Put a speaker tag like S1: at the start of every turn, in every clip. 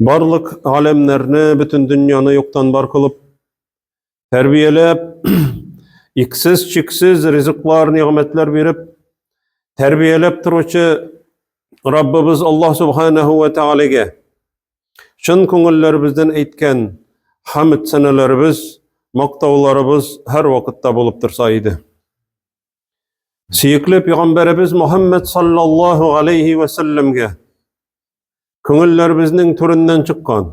S1: Барлык галәмнәрне, бөтен дөньяны юктан бар кылып, тәрбияләп, иксез-чиксез ризыклар, нигъмәтләр биреп, тәрбияләп торучы Раббыбыз Аллаһ Субханаһу ва Таалагә чын күңелләребездән әйткән хамд сәнәләребез, мактауларыбыз һәр вакытта булып торса иде. Сөекле пәйгамбәребез Мухаммад саллаллаһу алейхи ва сәлләмгә күңелләребезнең түреннән чыккан,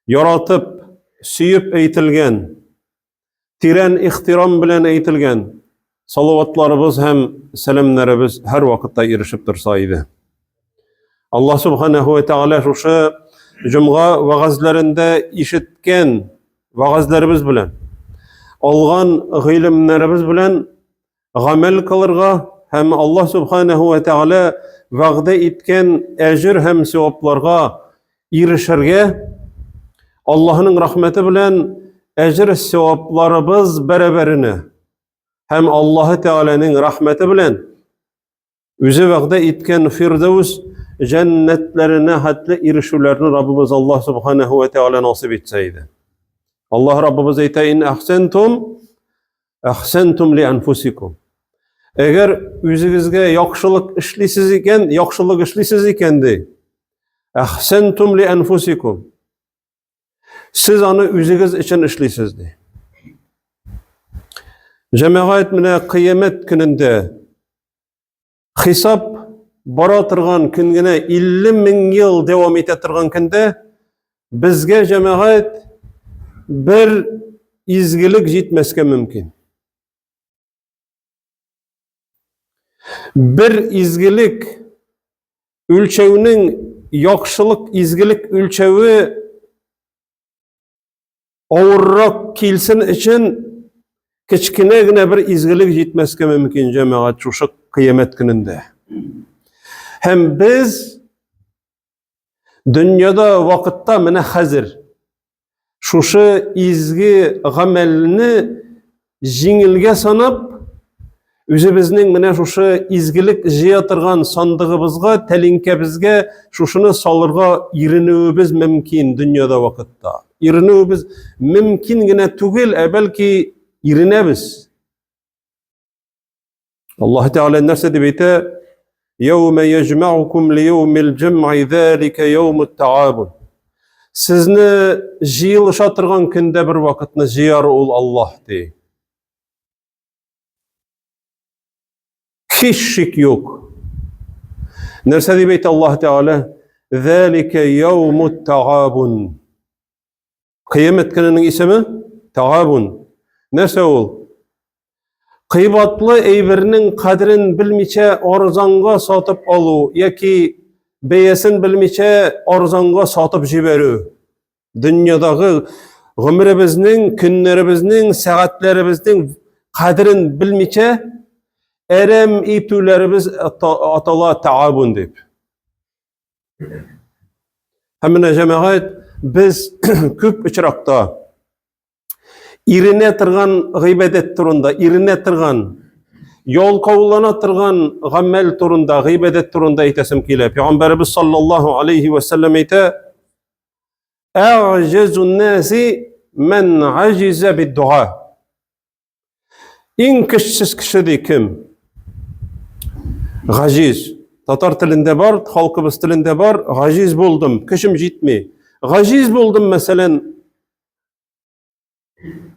S1: яратып, сөеп әйтелгән, тирән ихтирам белән әйтелгән салаватларыбыз һәм сәламнәребез һәр вакытта ирешеп торса иде. Аллаһ субханаһу ва тааля шушы җомга вәгазьләрендә ишеткән вәгазьләребез белән, алган гыйлемнәребез белән гамәл кылырга һәм Аллаһ субханаһу ва тааля вәгъдә иткән әҗер һәм савапларга ирешергә, Аллаһның рәхмәте белән әҗер савапларыбыз бәрабәренә һәм Аллаһы Тәгаләнең рәхмәте белән үзе вәгъдә иткән Фирдәүс җәннәтләренә хәтле ирешүләрне Раббыбыз Аллаһ субханаһу ва тәгалә насыйп итсә иде. Аллаһ Раббыбыз әйтә: "Ин ахсантум Әхсәнтум ли анфусикум. Әгәр үзегезгә яхшылык эшлисез икән, яхшылык эшлисез икән ди. Әхсәнтум ли анфусикум. Сез аны үзегез өчен эшлисез ди. Җәмәгать менә кыямәт көнендә Хисап бара торган көн генә 50 мең ел дәвам итә торган көндә безгә җәмәгать бер изгелек җитмәскә мөмкин. Бер изгелек үлчәүнең яхшылык, изгелек үлчәве авыррак килсен өчен кечкенә генә бер изгелек җитмәскә мөмкин җәмәгать шушы кыямәт көнендә. Һәм без дөньяда вакытта менә хәзер шушы изге гамәлне җиңелгә санап, үзебезнең менә шушы изгелек җыя торган сандыгыбызга, тәлинкәбезгә шушыны салырга иренүебез мөмкин дөньяда вакытта. Иренүебез мөмкин генә түгел, ә бәлки иренәбез. Аллаһ Тәгалә нәрсә дип әйтә? Яумә яҗмәукум лияумил җәмгы залика яумут таабун. Сезне җыелыша торган көндә бер вакытны җыяр ул Аллаһ ди. Һич шик юк. Нәрсә дип әйтә Аллаһ Тәгалә? Залика яумут таабун. Кыямәт көненең исеме Тагабун. Нәрсә ул? Кыйбатлы әйбернең кадерен белмичә арзанга сатып алу яки бәясен белмичә арзанга сатып җибәрү. Дөньядагы гомеребезнең, көннәребезнең, сәгатьләребезнең кадерен белмичә әрәм итүләребез атала таабун дип. Һәм менә җәмәгать без күп очракта иренә торган гыйбадәт турында, иренә торган, ялкаулана торган гамәл турында, гыйбадәт турында әйтәсем килә. Пәйгамбәребез саллаллаһу алейхи ва сәлләм әйтә: "Әгъҗазун наси ман аҗиза биддуа." Иң көчсез кеше ди кем? Гаҗиз. Татар телендә бар, халкыбыз телендә бар, гаҗиз булдым, көчем җитми. Гаҗиз булдым, мәсәлән,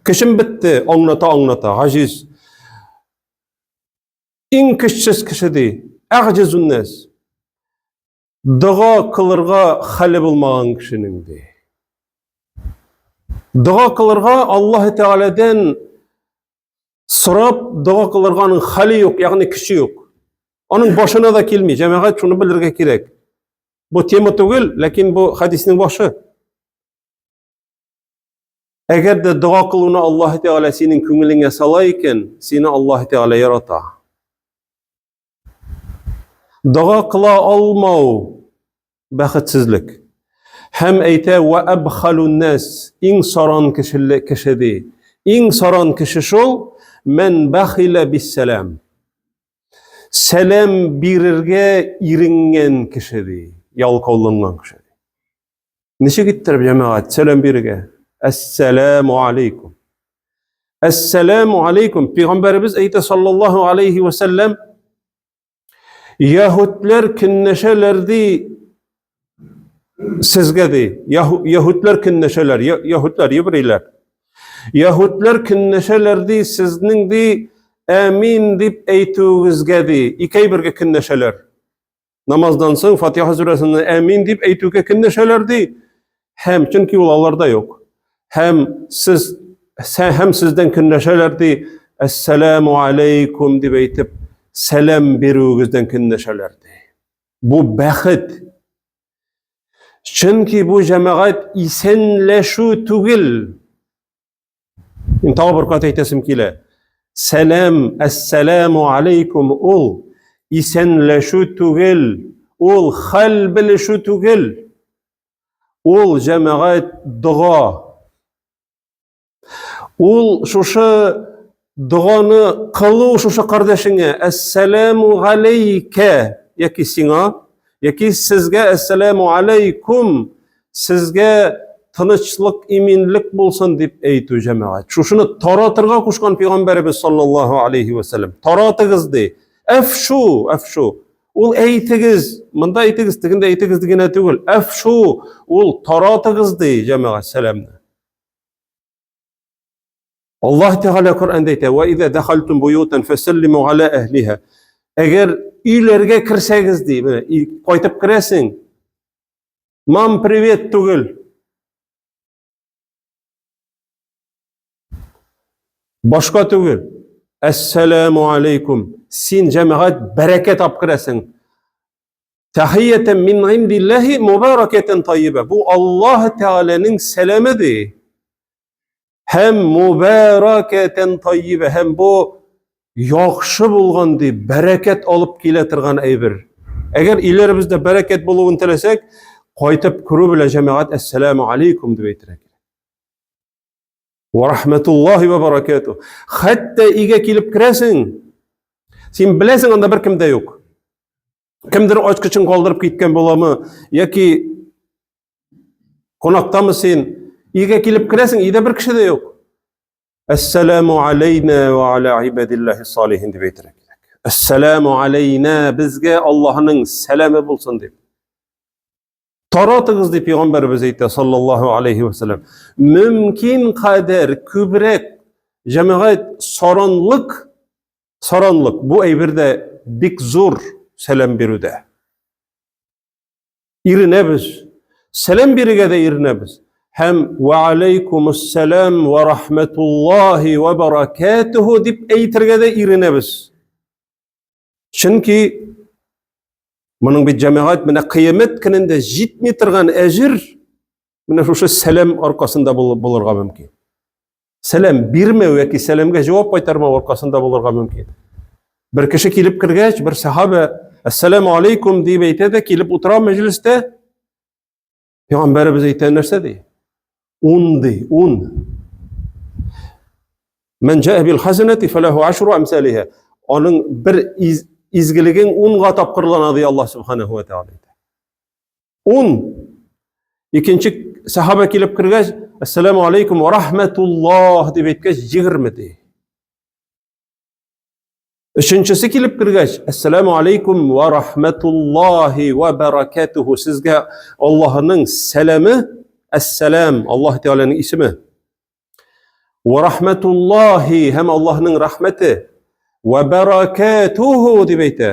S1: көчем бетте, аңлата, аңлата, гаҗиз. Иң көчсез кеше ди, әгъҗизуннәс. Дога кылырга хәле булмаган кешенең ди. Дога кылырга Аллаһ Тәгаләдән сорап дога кылырга аның хәле юк, ягъни көче юк. Аның башына да килми. Җәмәгать шуны белергә кирәк. Бу тема түгел, ләкин бу хәдиснең башы. Әгәр дә дога кылуны Аллаһ Тәгалә синең күңелеңә сала икән, сине Аллаһ Тәгалә ярата. Дога кыла алмау бәхетсезлек. Һәм әйтә ва абхалун нас иң саран кеше кеше ди. Иң саран кеше шул мән бахила биссәлам. Сәлам бирергә иренгән кеше ди, ялкауланган кеше. Ничек иттереп җәмәгать сәлам бирергә? Әссәламу алейкум. Әссәламу алейкум. Пәйгамбәребез әйтә саллаллаһу алейхи ва сәлләм, Яһүдләр көнләшәләр ди сезгә ди. Яһүдләр көнләшәләр, яһүдләр, еврейлар. Яһүдләр көнләшәләр ди, сезнең ди әмин дип әйтүегезгә ди. Ике әйбергә көнләшәләр. Намаздан соң Фатиха сүрәсен әмин дип әйтүгә көнләшәләр ди. Һәм чөнки ул аларда юк. Һәм сез һәм сездән көнләшәләр ди. Әссәламу алейкум дип әйтеп, сәлам бирүегездән көнләшәләр ди. Бу бәхет. Чөнки бу җәмәгать исәнләшү түгел. Мин тагы бер кат әйтәсем килә. Сәлам, әссәламу алейкум ул исәнләшү түгел, ул хәл белешү түгел. Ул җәмәгать дога. Ул шушы доганы кылу шушы кардәшеңә әссәламу алейкә яки сиңа яки сезгә әссәламу алейкум сезгә тынычлык, иминлек булсын дип әйтү җәмәгать. Шушыны таратырга кушкан пәйгамбәребез саллаллаһу алейхи ва сәлләм. Таратыгыз ди. Әфшу, әфшу. Ул әйтегез, монда әйтегез, тегендә әйтегез генә түгел. Әфшу, ул таратыгыз ди җәмәгать сәламне. Аллаһ Тәгалә Коръәндә әйтә: "Ва иза дахалтум буютан фасаллиму аля әһлиха". Әгәр өйләргә керсәгез ди, менә кайтып керәсең. Мам, привет түгел. Башка түгел. Әссәламу алейкум. Син җәмәгать бәрәкәт алып керәсең. Тәхиятән мин индилләһи мубаракәтән тайиба. Бу Аллаһ Тәгаләнең сәламе ди. Һәм мубаракәтән тайиба. Һәм бу яхшы булган ди, бәрәкәт алып килә торган әйбер. Әгәр өйләребездә бәрәкәт булуын теләсәк, кайтып керү белән җәмәгать әссәламу алейкум дип әйтергә кирәк. Ва рахматуллаһи ва баракатуh. Хәтта өйгә килеп керәсең, син беләсең анда беркем дә юк. Кемдер ачкычын калдырып киткән буламы, яки кунактамы син? Өйгә килеп керәсең, өйдә бер кеше дә юк. Әссәламу алейна ва аля ибадиллаһи салихин дип әйтергә кирәк. Әссәламу алейна безгә Аллаһның сәламе булсын дип. Таратыгыз дип пәйгамбәребез әйтә саллаллаһу алейхи ва саллям. Мөмкин кадәр күбрәк җәмәгать саранлык Саранлык бу әйбердә бик зур сәлам бирүдә. Иренәбез. Сәлам бирергә дә иренәбез. Һәм ва алейкумуссалам ва рахматуллаһи ва баракатуху дип әйтергә дә иренәбез. Чөнки моның бит җәмәгать менә кыямәт көнендә җитми торган әҗер менә шушы сәлам аркасында булырга мөмкин. Сәлам бирмәү яки сәламгә җавап кайтармау аркасында булырга мөмкин. Бер кеше килеп кергәч, бер сахаба Ассаламу алейкум дип әйтә дә килеп утыра мәҗлестә. Пәйгамбәребез әйтә нәрсә ди? Ун ди, ун. Мән җаа бил хасанати фалаху ашру амсалиха. Аның бер из, изгелегең унга тапкырлана ди Аллаһ субханаху ва тааля. Ун. Икенче сахаба килеп кергәч, Ассаламу алейкум ва рахматуллах дип әйткәч, 20 ди. Өченчесе килеп кергәч, Ассаламу алейкум ва рахматуллахи ва баракатуху. Сезгә Аллаһының сәламе, Ассалам, Аллаһ Тәгаләнең исеме. Ва рахматуллахи һәм Аллаһның рәхмәте. Ва баракатуху дип әйтә.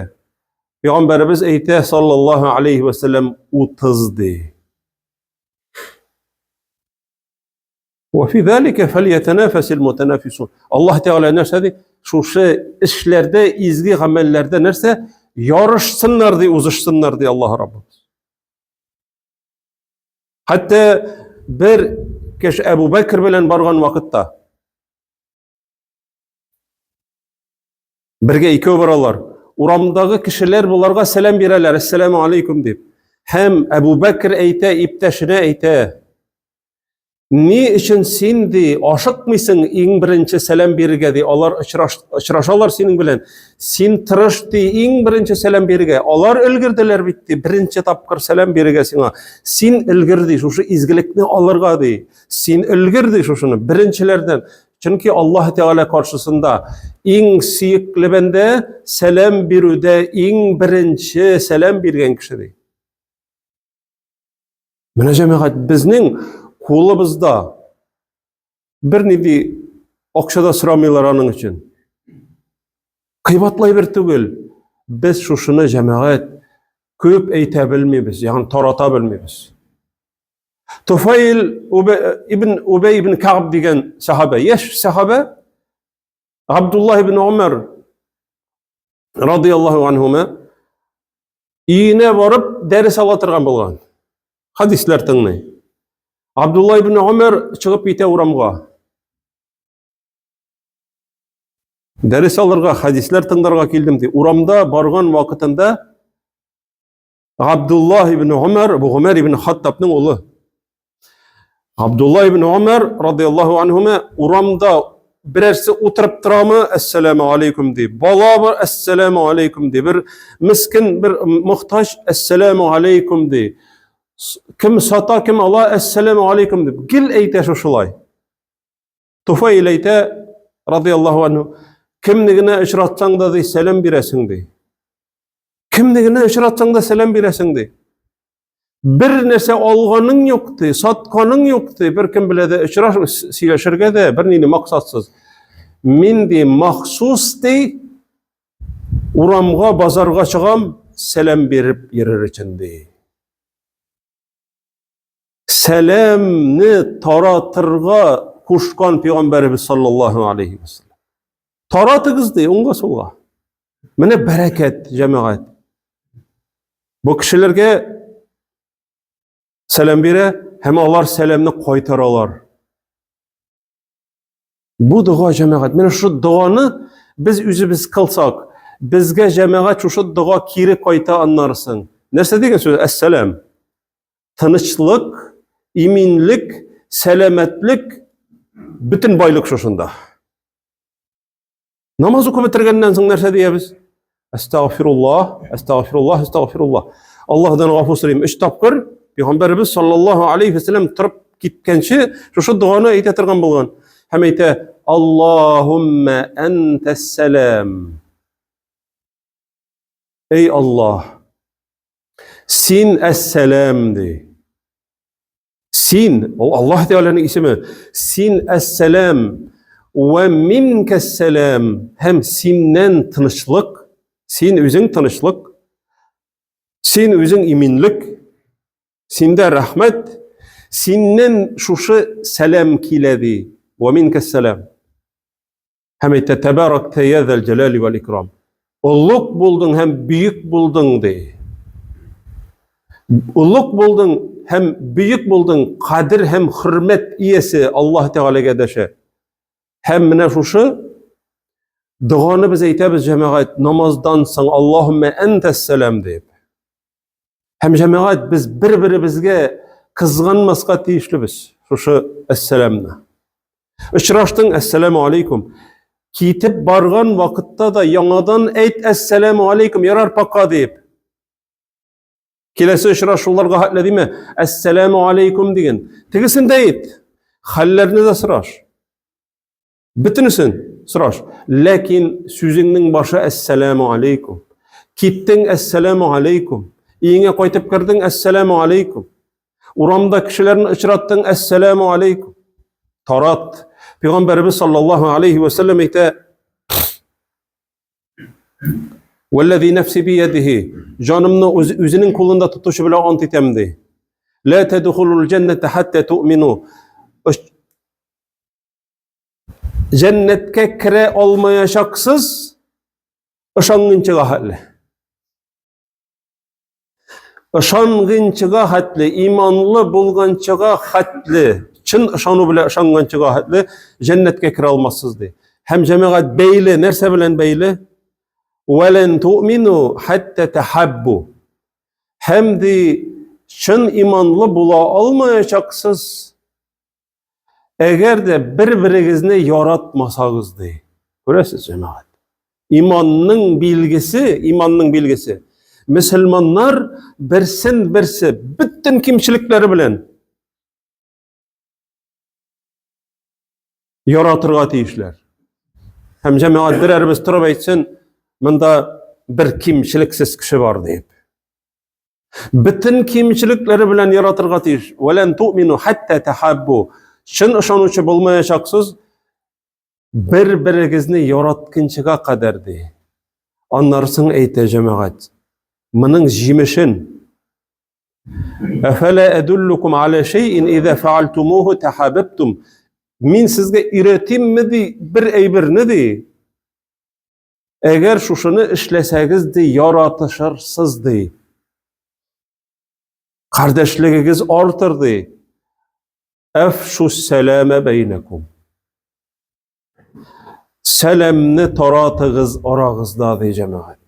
S1: Пәйгамбәребез әйтә, саллаллаһу алейхи ва саллям, 30 ди. Ва фи залика фальятанафасил мутанафисун. Аллаһ Тәгалә нәрсә ди? Шушы эшләрдә, изге гамәлләрдә нәрсә? Ярышсыннар ди, узышсыннар ди Аллаһ Раббыбыз. Хәтта бер кеше Әбу Бәкр белән барган вакытта Бергә икәү баралар. Урамдагы кешеләр боларга сәлам бирәләр, әссәламу алейкум дип. Һәм Әбу Бәкр әйтә, иптәшенә әйтә. Ни өчен син ди ашыкмыйсың иң беренче сәлам бирергә ди? Алар очраш, очрашалар синең белән. Син тырыш ди иң беренче сәлам бирергә. Алар өлгерделәр бит ди беренче тапкыр сәлам бирергә сиңа. Син өлгер ди шушы изгелекне алырга ди. Син өлгер ди шушыны беренчеләрдән. Чөнки Аллаһ Тәгалә каршысында иң сөекле бәндә сәлам бирүдә иң беренче сәлам биргән кеше ди. Менә җәмәгать безнең кулыбызда бернинди акча да сорамыйлар аның өчен. Кыйбатлай бер түгел. Без шушыны җәмәгать күп әйтә белмибез, ягъни тарата белмибез. Туфайл ибн Убай ибн Кагб дигән сахаба, яшь сахаба Абдулла ибн Умар радияллаһу анһума өенә барып дәрес ала торган булган. Хадисләр тыңлый. Абдулла ибн Умар чыгып китә урамга. Дәрес алырга, хадисләр тыңларга килдем ди. Урамда барган вакытында Абдулла ибн Умар, бу Умар ибн Хаттабның улы. Абдулла ибн Умар радияллаһу анһума урамда берәрсе утырып торамы, әссәламу алейкум ди. Бала бар, әссәламу алейкум ди. Бер мискен, бер мохтаҗ, әссәламу алейкум ди. Кем сата, кем ала, әссәламу алейкум дип. Гел әйтә шушылай. Туфайл әйтә, радияллаһу анһу, кемне генә очратсаң да ди, сәлам бирәсең ди. Кемне генә очратсаң да сәлам бирәсең ди. Бер нәрсә алганың юк ди, сатканың юк ди, бер кем белә дә очраш сөйләшергә дә бер нинди максатсыз. Мин ди махсус ди урамга, базарга чыгам, сәлам биреп йөрер өчен ди. Сәламне таратырга кушкан пәйгамбәребез саллаллаһу алейхи вәсәлләм. Таратыгыз ди, уңга сулга. Менә бәрәкәт, җәмәгать. Бу кешеләргә сәлам бирә һәм алар сәламне кайтаралар. Бу дога җәмәгать. Менә шушы доганы без үзебез кылсак, безгә җәмәгать шушы дога кире кайта аннарысын. Нәрсә дигән сүз? Әссәлам. Тынычлык, иминлек, сәламәтлек, бөтен байлык шушында. Намаз укып бетергәннән соң нәрсә диябез? Әстәгъфируллаһ, әстәгъфируллаһ, әстәгъфируллаһ. Аллаһдан гафу сорыйм. Өч тапкыр Пәйгамбәребез саллаллаһу алейхи вәсәлләм торып киткәнче шушы доганы әйтә торган булган. Һәм әйтә: Аллаһумма антассалам. Эй Аллаһ, син әссәлам ди. Син, ул Аллаһ Тәгаләнең исеме. Син әссәлам вә минкәссәлам һәм синнән тынычлык, син үзең тынычлык, син үзең иминлек, синдә рәхмәт, синнән шушы сәлам килә ди. Вә минкәссәлам. Һәм әйтә, Тәбәрәктә я зәл җәләли вәл икрам. Олуг булдың һәм бөек булдың, ди. Олуг булдың һәм бөек булдың, кадер һәм хөрмәт иясе Аллаһ Тәгаләгә дәшә. Һәм менә шушы доганы без әйтәбез җәмәгать намаздан соң Аллаһуммә әнтәссәлам дип. Һәм җәмәгать без бер-беребезгә кызганмаска тиешлебез шушы әссәламны. Очраштың, әссәламу алейкум. Китеп барган вакытта да яңадан әйт әссәламу алейкум, ярар пока дип. Киләсе очрашуларга хәтле димә, әссәламу алейкум диген. Тегесен дә әйт. Хәлләрне дә сораш. Бөтенесен сораш. Ләкин сүзеңнең башы әссәламу алейкум. Киттең әссәламу алейкум. Өеңә кайтып кердең әссәламу алейкум. Урамда кешеләрне очраттың әссәламу алейкум. Тарат. Пәйгамбәребез саллаллаһу алейхи ва сәлләм әйтә: Валлази нәфси биядихи. Җанымны үзенең кулында тотучы белән ант итәм ди. Ла тадхулул җәннәтә хатта ту'мину. Җәннәткә керә алмаячаксыз ышанганчыга хәтле. Ышанганчыга хәтле, иманлы булганчыга хәтле, чын ышану белән ышанганчыга хәтле җәннәткә керә алмассыз ди. Һәм җәмәгать бәйле, нәрсә белән бәйле? Вәлән ту'мину хәтта тахаббу. Һәм ди чын иманлы була алмаячаксыз. Әгәр дә бер-берегезне яратмасагыз, ди. Күрәсез, җәмәгать. Иманның билгесе, иманның билгесе. Мөселманнар берсен берсе бөтен кимчелекләре белән яратырга тиешләр. Һәм җәмәгать берәребез торып әйтсен, монда бер кимчелексез кеше бар дип. Бөтен кимчелекләре белән яратырга тиеш. Вәлән ту'мину хәтта тахаббу. Чын ышанучы булмаячаксыз, бер-берегезне яратканчыга кадәр ди. Аннары соң әйтә җәмәгать. Моның җимешен Әфәлә әдуллукум аля шәйин иза фаальтумуху тахаббтум. Мин сезгә өйрәтимме ди бер әйберне ди. Әгәр шушыны эшләсәгез ди, яратышырсыз ди. Кардәшлегегез артыр ди. Әфшу сәләмә бәйнәкум. Сәламне таратыгыз арагызда ди җәмәгать.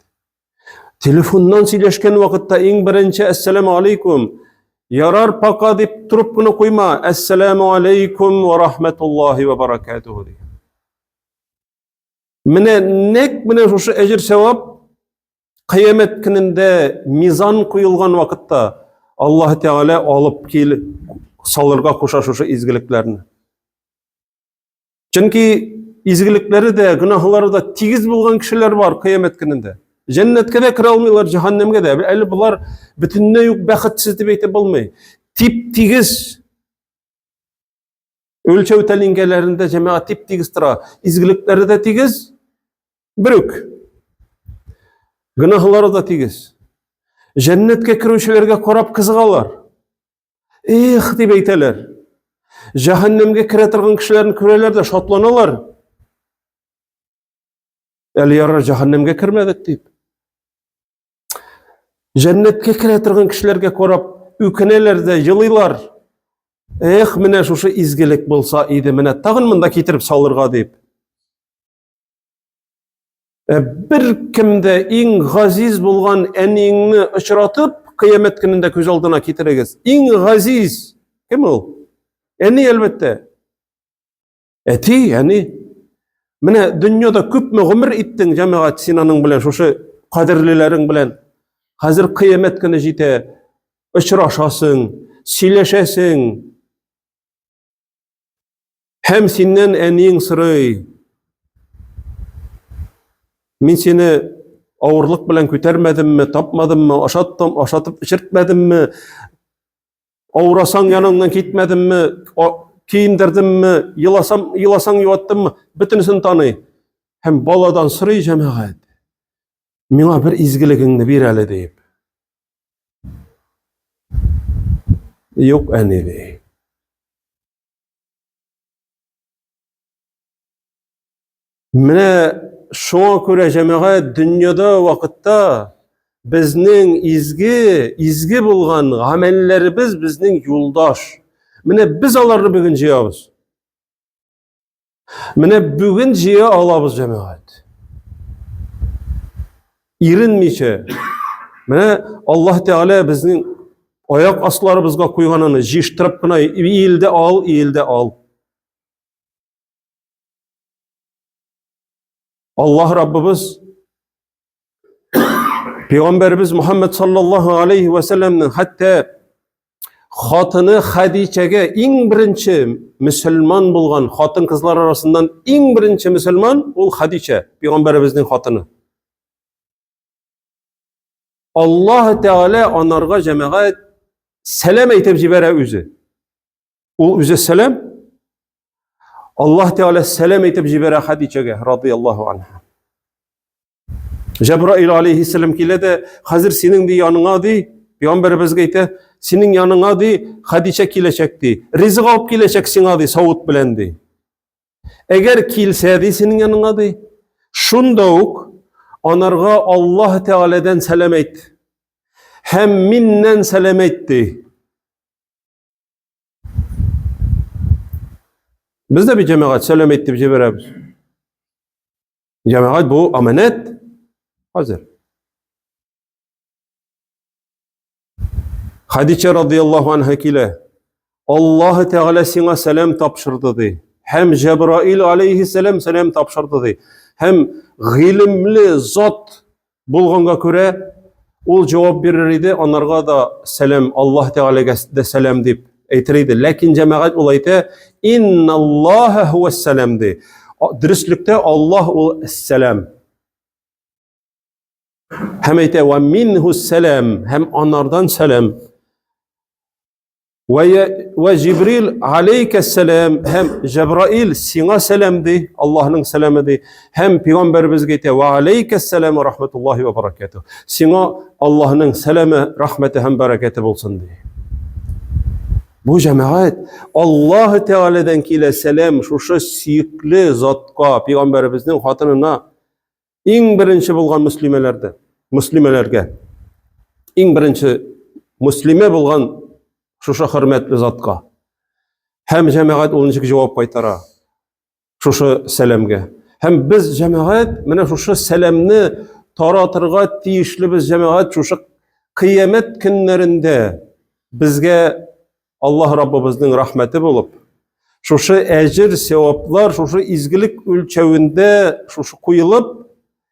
S1: Телефоннан сөйләшкән вакытта иң беренче әссәламу алейкум. Ярар пока дип трубканы куйма. Әссәламу алейкум ва рахматуллахи ва баракатуху ди. Менә нәк менә шушы әҗер сәвап кыямәт көнендә мизан куелган вакытта Аллаһ Тәгалә алып кил салырга куша шушы изгелекләрне. Чөнки изгелекләре дә, гөнаһлары да тигез булган кешеләр бар кыямәт көнендә. Җәннәткә дә керә алмыйлар, җәһәннәмгә дә. Әле болар бөтенләй үк бәхетсез дип әйтеп булмый. Тип тигез Үлчәү тәлинкәләрендә җәмәгать тип-тигез тора. Изгелекләре дә тигез, бер үк. Гөнаһлары да тигез. Җәннәткә керүчеләргә карап кызыгалар. Эх, дип әйтәләр. Җәһәннәмгә керә торган кешеләрне күрәләр дә шатланалар. Әле ярар җәһәннәмгә кермәдек дип. Җәннәткә керә торган кешеләргә карап үкенәләр дә елыйлар. Эх, менә шушы изгелек булса иде, менә тагын монда китереп салырга дип. Ә бер кем дә иң газиз булган әниеңне очратып, кыямәт көнендә күз алдына китерегез. Иң газиз кем ул? Әни, әлбәттә. Әти, әни. Менә дөньяда күпме гомер иттең, җәмәгать, син аның белән, шушы кадерлеләрең белән. Хәзер кыямәт көне җитә. Очрашасың, сөйләшәсең. Һәм синнән әниең сорый. Мин сине авырлык белән күтәрмәдемме, тапмадыммы, ашаттым, ашатып эчертмәдемме? Авырасаң яныңнан китмәдемме, киендердемме, еласам, еласаң юаттыммы, бөтенесен таный. Һәм баладан сорый җәмәгать. Миңа бер изгелегеңне бир әле дип. Юк, әни ди. Менә шуңа күрә җәмәгать дөньяда вакытта безнең изге, изге булган гамәлләребез безнең юлдаш. Менә без аларны бүген җыябыз. Менә бүген җыя алабыз җәмәгать. Иренмичә. Менә Аллаһ Тәгалә безнең аяк асларыбызга куйган аны җыештырып кына иелде ал, иелде ал. Аллаһ Раббыбыз Пәйгамбәребез Мухаммад саллаллаһу алейхи ва сәлламның хәтта хатыны Хадичәгә иң беренче мөселман булган хатын-кызлар арасыннан иң беренче мөселман ул Хадичә, пәйгамбәребезнең хатыны. Аллаһ Тәгалә анарга җәмәгать сәлам әйтеп җибәрә үзе. Ул үзе сәлам. Аллаһ Тәгалә сәлам әйтеп җибәрә Хадичәгә, радияллаһу анха. Җәбраил алейхиссалам килә дә, хәзер синең ди яныңа ди, пәйгамбәребезгә әйтә, синең яныңа ди Хадичә киләчәк ди. Ризык алып киләчәк сиңа ди, савыт белән ди. Әгәр килсә ди синең яныңа ди, шунда ук анарга Аллаһ Тәгаләдән сәлам әйт. Һәм миннән сәлам әйт ди. Без дә бит җәмәгать сәлам әйт дип җибәрәбез. Җәмәгать бу аманәт хәзер. Хадича радияллаһу анха килә. Аллаһы Тәгалә сиңа сәлам тапшырды ди. Һәм Җәбраил алейһиссәлам сәлам тапшырды ди. Һәм гыйлемле зат булганга күрә ул җавап бирер иде, анарга да сәлам, Аллаһ Тәгаләгә дә сәлам дип әйтер иде. Ләкин җәмәгать ул әйтә, инналлаһа һуәссәлам ди. Дөреслектә Аллаһ ул сәлам. Һәм әйтә, ва минһу сәлам, һәм анардан сәлам. Вә Җибрил алейкә сәлам һәм Җәбраил сиңа сәлам ди, Аллаһның сәламе ди. Һәм пәйгамбәребезгә әйтә, ва алейкә сәлам ва рахматуллаһи ва баракатуһ. Сиңа Аллаһның сәламе, рахмәте һәм бәрәкәте булсын ди. Бу җәмәгать Аллаһ Тәгаләдән килә сәлам шушы сөекле затка, пәйгамбәребезнең хатынына Иң беренче булган мөслимәләрдә, мөслимәләргә иң беренче мөслимә булган шушы хөрмәтле затка. Һәм җәмәгать ул ничек җавап кайтара шушы сәламгә. Һәм без җәмәгать менә шушы сәламне таратырга тиешлебез җәмәгать шушы кыямәт көннәрендә безгә Аллаһ Раббыбызның рәхмәте булып, шушы әҗер, сәваплар, шушы изгелек үлчәвендә шушы куелып,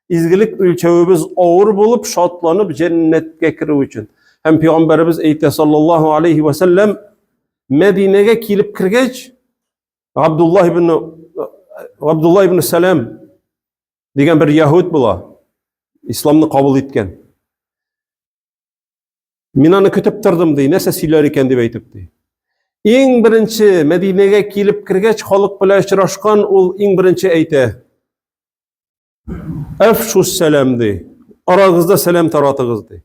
S1: изгелек үлчәвебез авыр булып, шатланып җәннәткә керү өчен. Һәм пәйгамбәребез әйтә саллаллаһу алейхи ва сәлләм, Мәдинәгә килеп кергәч, Абдуллаһ ибн Абдуллаһ ибн Сәлам дигән бер яһүд була, исламны кабул иткән. Мин аны көтеп тордым, ди, нәрсә сөйләр икән дип әйтеп, ди. Иң беренче Мәдинәгә килеп кергәч, халык белән очрашкан, ул иң беренче әйтә. Әфшус сәлам, ди. Арагызда сәлам таратыгыз, ди.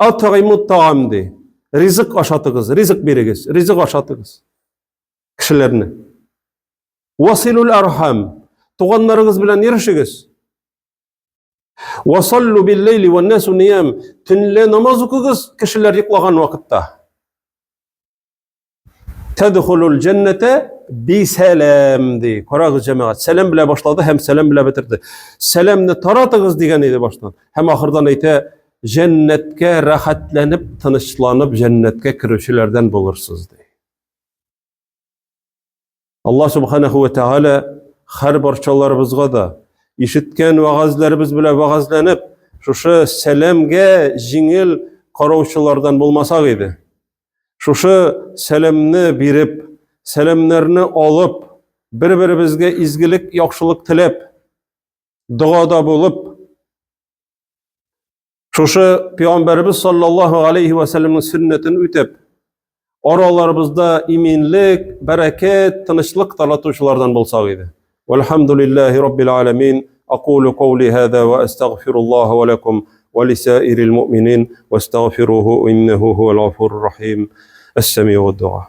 S1: Атгыйму таам, ди. Ризык ашатыгыз, ризык бирегез, ризык ашатыгыз кешеләрне. Василул архам. Туганнарыгыз белән йөрешегез. Васаллу биллейли ваннасу ниям. Төнлә намаз укыгыз, кешеләр йоклаган вакытта. Тадхулул җәннәтә бисәлам ди. Карагыз җәмәгать, сәлам белән башлады һәм сәлам белән бетерде. Сәламне таратыгыз дигән иде баштан. Һәм ахырдан әйтә, җәннәткә рәхәтләнеп, тынычланып җәннәткә керүчеләрдән булырсыз ди. Аллаһ субханаху ва тааля һәр барчаларыбызга да ишеткән вәгазьләребез белән вәгазьләнеп, шушы сәламгә җиңел караучылардан булмасак иде. Шушы сәламне биреп, сәламнәрне алып, бер-беребезгә изгелек, яхшылык теләп, догада булып, Шушы пәйгамбәребез саллаллаһу алейхи ва сәлләмнең сөннәтен үтәп, араларыбызда иминлек, бәрәкәт, тынычлык таратучылардан булсак иде. Вальхамдулиллахи раббил аламин. Акулу каули хаза ва астагфируллаһа ва лакум ва лисаирил муъминин вастагфируһу иннаху хуал гафурур рахим. Әс-самиу дуа.